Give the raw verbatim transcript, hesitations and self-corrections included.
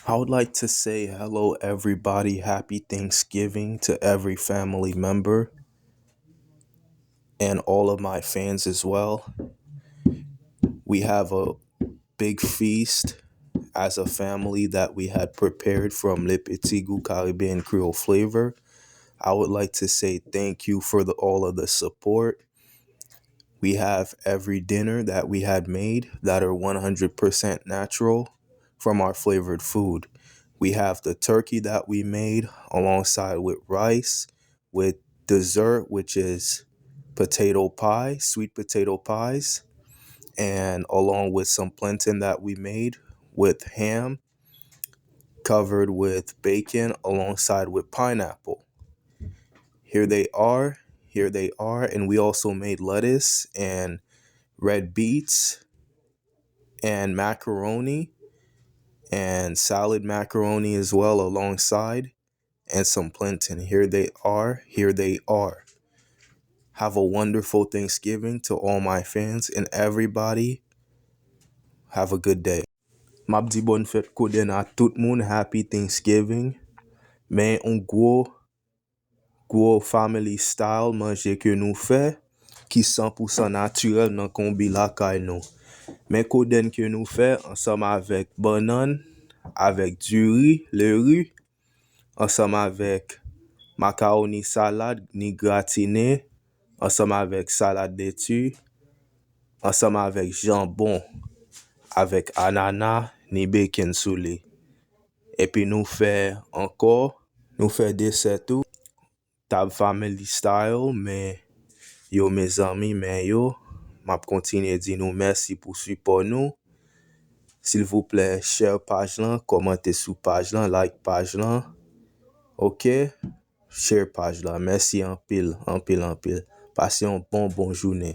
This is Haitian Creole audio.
I would like to say hello, everybody. Happy Thanksgiving to every family member and all of my fans as well. We have a big feast as a family that we had prepared from Le Petit Goût Caribbean Creole Flavor. I would like to say thank you for the, all of the support. We have every dinner that we had made that are one hundred percent natural from our flavored food. We have the turkey that we made alongside with rice, with dessert, which is potato pie, sweet potato pies, and along with some plantain that we made with ham covered with bacon alongside with pineapple. Here they are, here they are, and we also made lettuce and red beets and macaroni and salad macaroni as well alongside and some plantain. Here they are, here they are. Have a wonderful Thanksgiving to all my fans and everybody. Have a good day. M ap di bòn fèt kodenn a tout moun, Happy Thanksgiving. Men yon gwo, gwo family style manje ke nou fè, ki san pou san natirèl nan konbit lakay nou. Men kodenn ke nou fè ansanm avèk bannann, avèk diri, lari, ansanm avèk makawoni salad ni gratine, ansanm avèk salad leti, ansanm avèk janbon, avèk anana ni bacon sou li. Epi nou fè ankò, nou fè desè tou, tab family style, men yo mezanmi, men yo, m ap kontinye di nou mèsi pou sipò nou. Silvouplè, share paj lan, kòmante sou paj lan, like paj lan. Ok? Share paj lan. Mèsi anpil, anpil, anpil. Pase yon bon, bon jounen.